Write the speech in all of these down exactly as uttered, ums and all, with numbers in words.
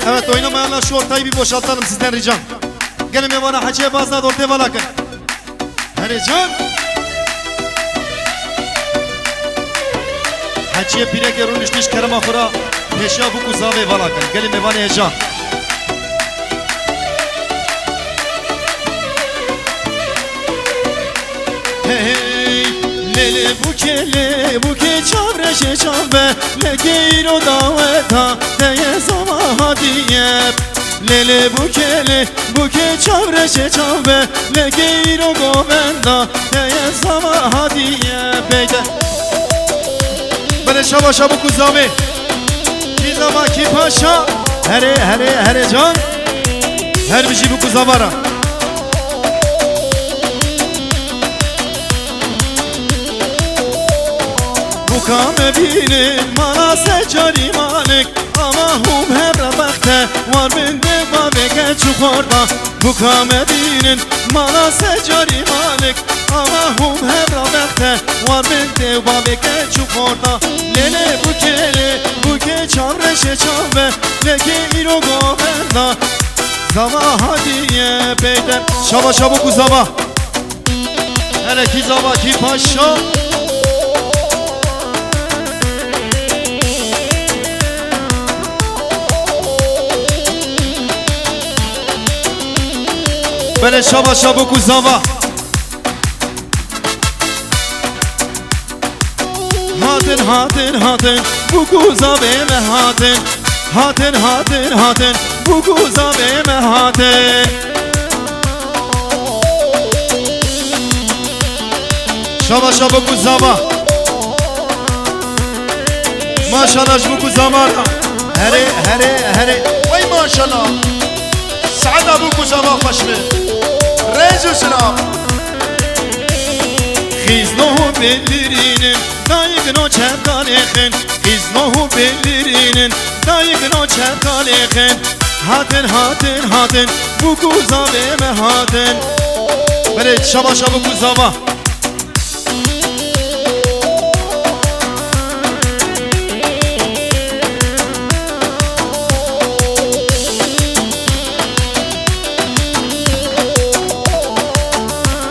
Evet, oynamayanlar şu ortayı bir boşaltalım sizden ricam. Gelin mevana Hacı'ya bazına da ortaya vala kın. Hele can. Hacı'ya pireke rûniştiş kerema xura. Peşa bu kuzave vala kın. Gelin mevana heyecan. Hey, lê lê bûkê lê bûkê çavreşê çavbe, lê geyro daweta te ye zava hadiye. Lê lê bûkê lê bûkê çavreşê çavbe, lê geyro govenda te ye zava hadiye. Beyde. Bere şaba şabu kuzavê. Kî zava kî paşa. Herê, herê, herê can. Her bijî bû ku zavara. Bûka me bînin mala secarî malik. Ama hûm her rebexte war min de bavê ke çu xorda. Bûka me bînin mala secarî malik. Ama hûm hev ravexte war min dê û bavê ke çû xorda. Lê lê bûkê lê bûkê çavreşê çavbe, lê kê îro govenda. Zava hatiye peyde. Şaba şabo ku zava. Hele kî zava kî paşa. Bele şaba şabo ku zava. Hatin, hatin, hatin, bu ku zavê me hatin. Hatin, hatin, hatin, bu ku zavê me hatin. Şaba şabo ku zava. Maşallah ji bo ku zava. Herê, herê, herê. Wey maşallah. Saet a bo ku zava xweş be. Rêz û silam. Xîzno û bilirînin, dayik no çepkalê xin. Xîzno û bilirînin, dayik no çepkalê xin. Hatin, hatin, hatin, bu ku zavê me hatin. Belê, şaba şabo ku zava.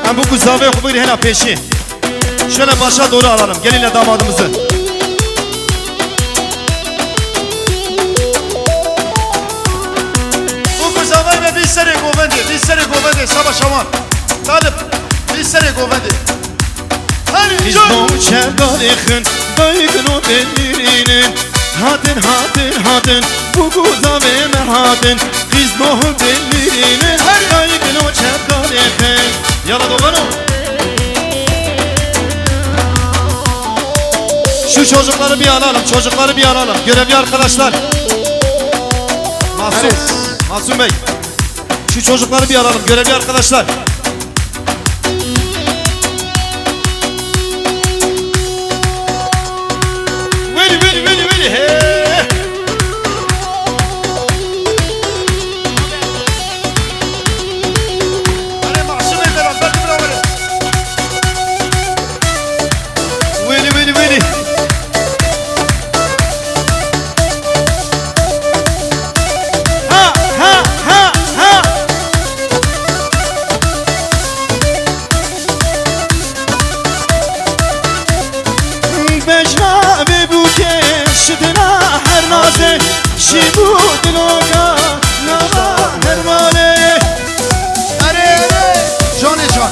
Em bu ku zavê xwe bigirî hena pêşî. Şöyle başa doğru alalım. Gelin ile damadımızı. Bu ku zavê me bir serê govendê, bir serê govendê, saba şawan. Talip, bir serê govendê. Hadi, Xîzno çerdarê xin, dayik no belirînin. Hatin, hatin, hatin, bu ku zavê me hatin. Xîzno belirînin, dayik no çerdarê xin. Yala dovano. Şu çocukları bir alalım, çocukları bir alalım. Görevli arkadaşlar. Masum, Masum Bey. Şu çocukları bir alalım, görevli arkadaşlar. Veli, veli, veli, veli, he. Hadi Masum Bey, beraber bir alalım. Wêlî, wêlî, wêlî. Ha, ha, ha, ha. Bejna vê bûkê şidina her nazê, şî bû diloka nava her malê. Erê, erê, canê can.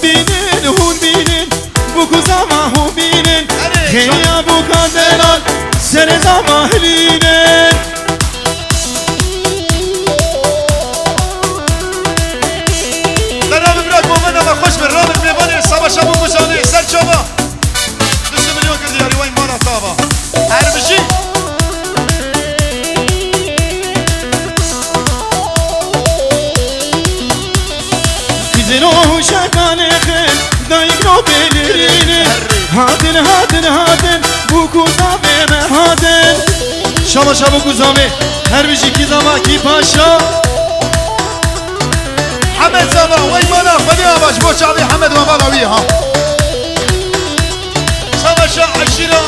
Bînin, hûn bînin, bûk û zama hûn bînin. Erê, can. Xêya bûka delal, serê zama hilînin. Te rabin bira govenda me xweş be, rabin mêvanê saba şabo ku zanê, ser çava. Dişi milyon kir diyarî wey mala tava. Her bijî. Xizino û şekanê xin, dayik no belirînin. Hatin, hatin, hatin, bu ku zavê me hatin. Şaba şabo ku zavê, her bijî kî zava kî paşa. Hemed zava, wey mala, Xwedê ava, ji bo çavê Hemed we mala wî ha. Savaşa eşîra.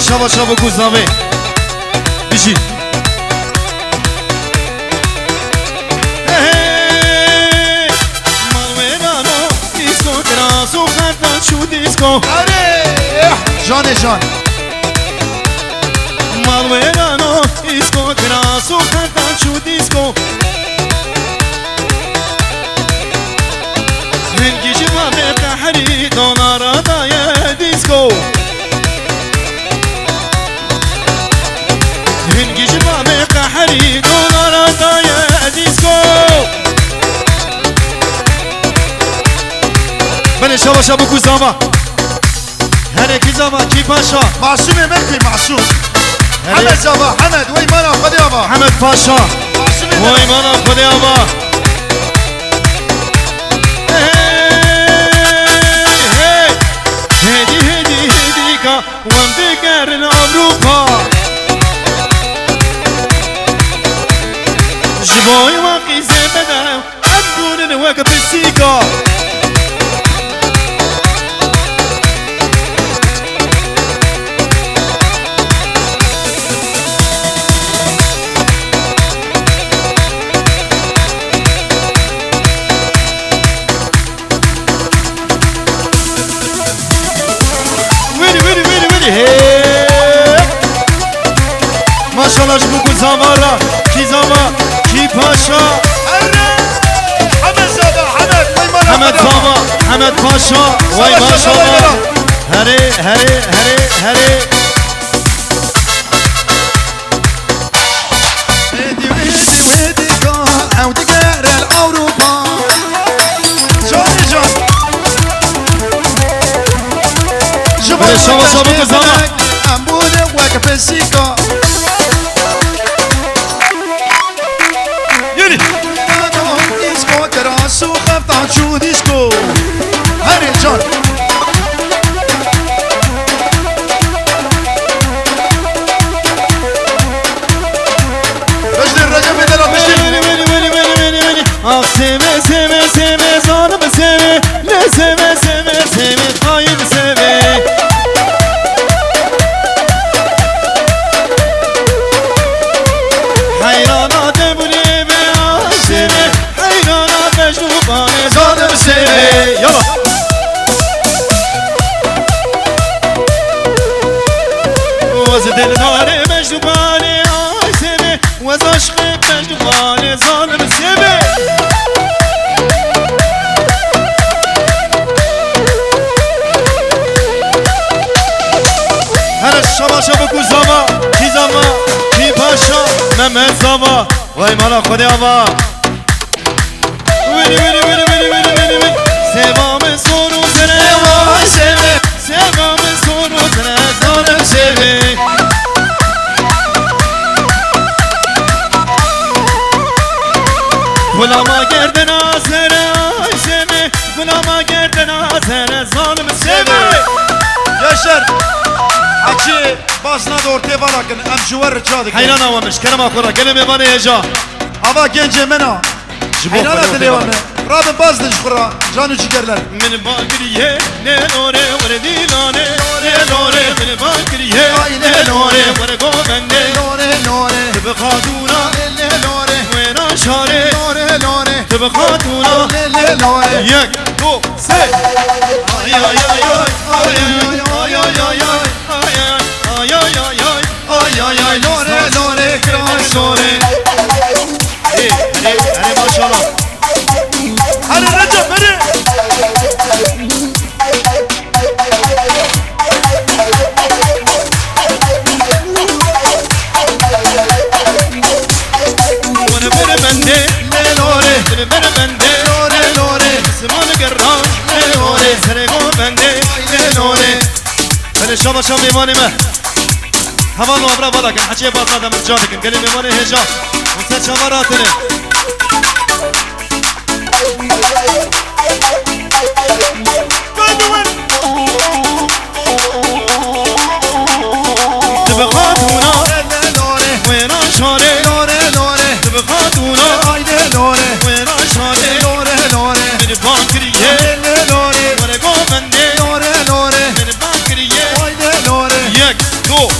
Şaba şaba ku zavê. Bijî. Hey, hey. Malwêrano, îsko kiras û xertan çû dîsko. Erê! Janê jan. Malwêrano, îsko kiras û xertan çû dîsko. Hingî ji mamê qeherî dolara daye dîsko. Hingî ji mamê qeherî dolara daye dîsko. Belê şaba şaba ku zava. Herê kî zava, kî paşa? Masûmê me kî masûm. Herê. Hemed zava, Hemed, wey mala Xwedê ava. Hemed paşa. Masûmê me. Wey mala Xwedê ava. Hey, hey. Hêdî, hêdî, hêdî ka, wan digerin Ewropa. Ji bo wan qîzê me de. Em dûnin wek pisîka. Wêrî, wêrî, wêrî, wêrî, hey! Maşallah ji bo ku zava ra, kî zava, kî paşa. Erê! Hemed zava, Hemed, wey mala Hemed Xwedê. Zava, Hemed paşa, wey maşallah. Maşallah, maşallah. Herê, herê, herê, herê. Hêdî, hêdî, hêdî ka, ew digerin Ewropa. Can, can. Ji bo şaba, şaba, kuzana. Em bûne wek pisîka. Yürü. Îsko kiras û xeftan çû dîsko. Herê can. Piştî Recepê de re piştî. Wêrî, wêrî, wêrî, wêrî, wêrî, wêrî. Ah, sêvê, sêvê, sêvê, zanim sêvê. Lê sêvê, sêvê, sêvê, tayî sêvê. Heyrana te bûnê be, ah, sêvê. Heyrana Mecnû banê, zanim sêvê. Yala. Wez dildarê Mecnû banê, ay sêvê. Wez aşqê Mecnû banê, zanim sêvê. Here şaba şaba ku zava, kî zava, kî paşa, Mehmet zava. Vay mala Xwedê ava. Wêrî, wêrî, wêrî, wêrî, wêrî, wêrî, wêrî. Sêva min sor û zere, ay sêvê. Sêva min sor û zere, zanim sêvê. Gulama gerdena zere, ay sêvê. Gulama gerdena zere, zanim sêvê. Yaşar, Hacı, basna da ortaya varakin, em ji we rica dikin. Heyran awa min, ji kerema xwe re, gelê mêvanê hêja. Ava gencê min a. Ji bo Heyrana Xwedê dilê wan e. Rabin baz din ji xwe re, can û cigerler. Min bal kiriye, lê lore, were dîlane, lê lore, min bal kiriye, ay lê lore, were govende, lore, lore, tu bi xatûna, lê lore, wêra şarê, lore, lore, tu bi xatûna, lê lore. Yek, du, sê. Ay, ay, ay, ay, ay, ay, ay, ay, ay, ay, ay. Ay, ay, ay, ay, ay, ay. Ay, ay, ay, lore, lore, kiran lore. Hey, hey, hey, maşallah. Hadi Recep, hadi. Lore, lore, lore, lore, lore. Siman gerra, lore, lore. Sere govende, lore, lore. Belê şaba şa mêvanê me. Heval û abra vala kin, hecê baz nade min ca dikin. Gelê mêvanê hêja. Hûn ser çava ratine. Tu bi xatûna. Wêra şarê. Tu bi xatûna. Wêra şarê. Min bang kiriye. Were govende. Min bang kiriye. Yek, du.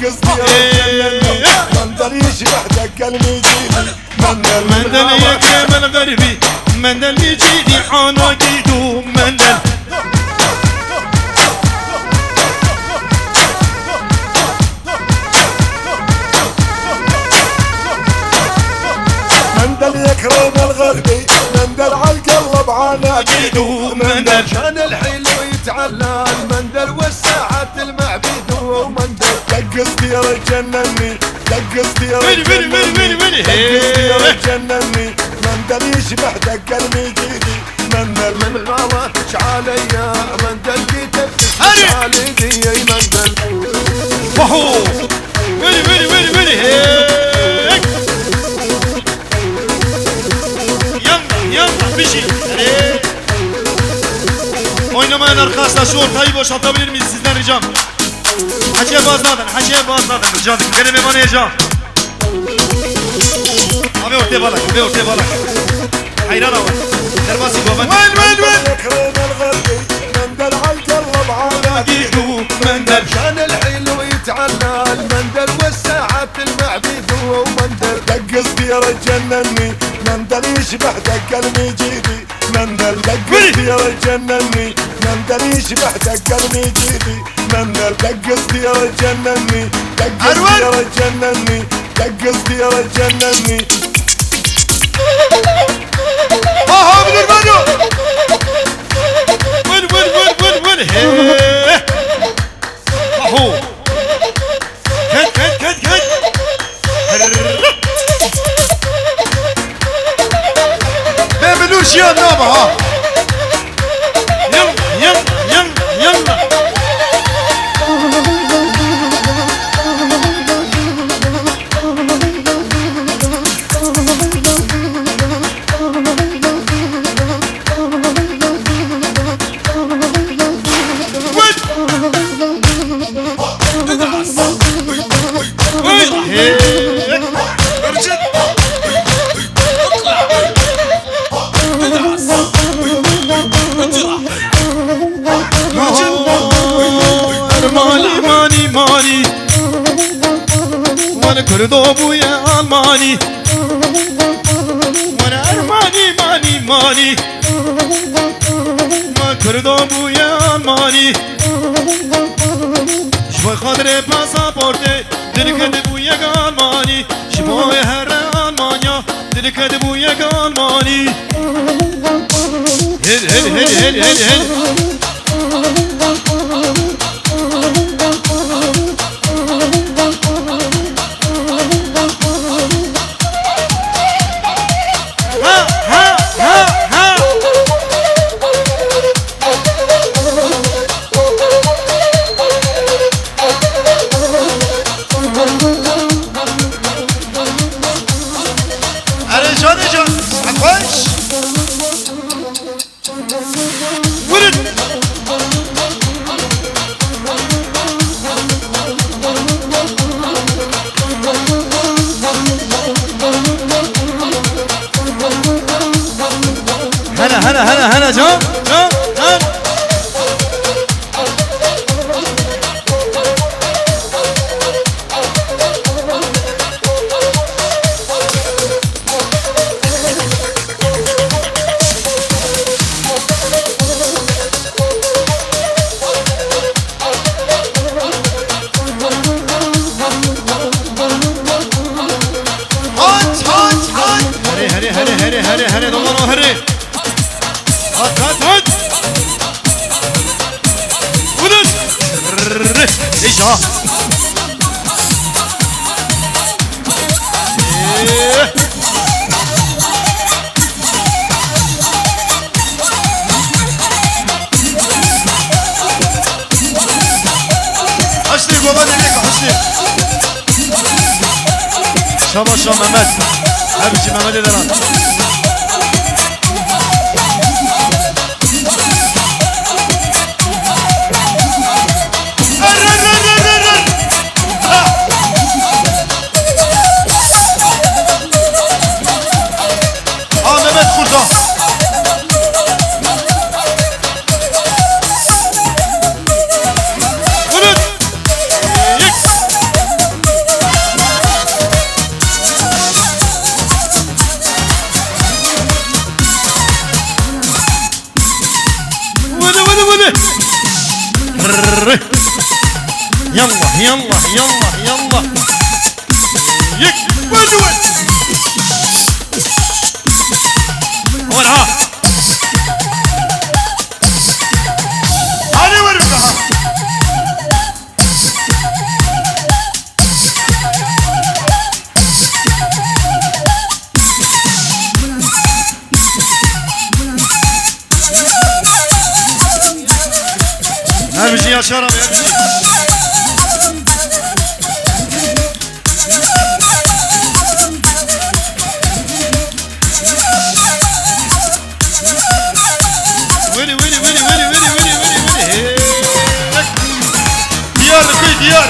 Kız diyor cennetli, mendel işi behdek gelmeyecek. Mendel, mendel yekemel garibi, mendel mecidi ana gidu mendel. مندل يكرم الغربي، مندل عالقلب عانى عقيد ومندل. كان الحلو يتعلل، مندل وسعت المعبد ومندل. دق صدير جنني، دق صدير ويلي، ويلي، ويلي، جنني. ويلي، ويلي. دق صدير جنني، مندل يشبه دق المجيدي. مندل من غلطش عليا، مندل جيت هري. علي دي مندل. وهو. ويلي، ويلي، ويلي، ويلي. هيك. Yalla, yalla, bir şey. Hadi. Oynamayın arkadaşlar, şu ortayı boşaltabilir miyiz? Sizden ricam. Hacıya baz nadın, hacıya baz nadın. Rica ederim. Gene meymanı yiyeceğim. Abi ortaya balak, abi ortaya balak. Hayran abi. Derbasi goven. Wen, wen, wen. Mendel al kalb ala gidu mendel. كان الحلو يتعلل، مندل وسعت المعبد ومندل. دق صدير جنني، مندل يشبه دق المجيدي. مندل دق صدير جنني، مندل يشبه دق المجيدي. مندل دق صدير جنني، دق صدير جنني، دق صدير جنني. ها ها بدر بدر. ول ول ول ول ول. هي. Aho. Ket, ket, ket, ket. Bê bilû jiyan nabe ha. Yalla, yalla, yalla, yalla. Ermanî, manî, manî. Wan Kurdo bûye Almanî. Wan Ermanî, manî, manî. Ma Kurdo bûye Almanî. Ji bo xatirê pasaportê dilke dibû yek Almanî. Ji bo here Almanya dilke dibû yek Almanî. Hil, hil, hil, hil, hil, hil. Ha, ha, ha, ha. Erê, şade can, xweş. Vurun! Hele, hele, hele, hele, can, can, can. Hot, hot, hot. Herê, herê, herê, herê, herê, herê, domano, herê. Hat, hat, hat. Vurun. Rrrr. Eşa. Eee. Haştê baba, nereye haştê? Şaba şa Mehmet. Her biçim Mehmet'e de lan. Ha, Mehmet Kurta. Vurun. Yek. Yallah, yallah, yallah, yallah. Yek, win, win. Ora. Hadi vur bir daha. Her bir şey yaşar abi, her bir şey. Wili, wili, wili. Hey. Diyar li kuy, diyar.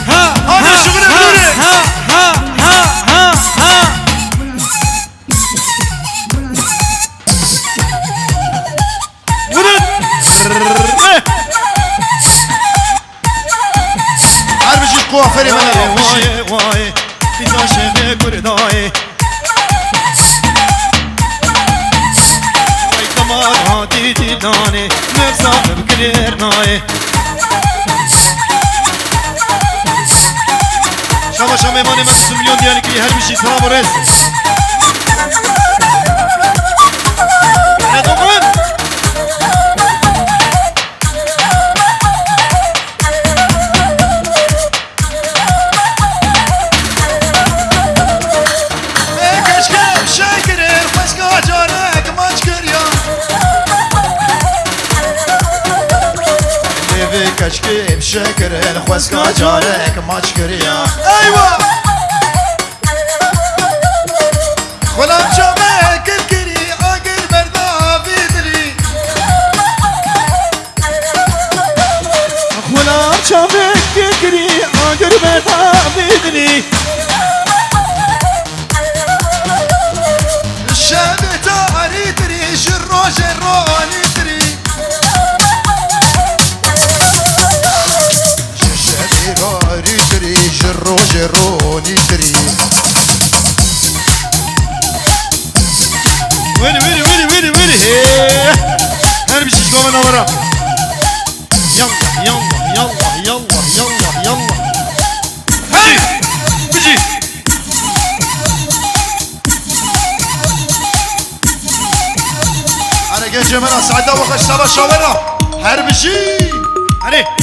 Ha, ha, ha, ha, ha, ha, ha. Vurun. Her bijî kuaförê me ne Vay, vay, vay. Pîta şevê Kurdayê. Vay, kemar hatî dîdanê. Mevza bi gilir nayê. Şabaşa mêvanê me, du milyon diyarî kirî, her bijî, selav û rêz. Hele domin. Ê keşke şekirin xweşka carek maç kiriya. Ê vê keşkê şekirin xweşka carek maç kiriya. Eywa! Xulam çavê kir kirî, agir berda vî dilî. Xulam çavê kir kirî, agir berda vî dilî. Şevê tarî tirî, ji rojê ronî tirî. Ji şevê tarî tirî, ji rojê ronî tirî. Weri, weri, weri, weri, weri. Hey! Her bir şişko bana vara. Yallah, yallah, yallah, yallah, yallah, yallah. Hey! Bici! Hadi gençe mera, saada ve kaç savaş şavera. Her bir şey. Hadi.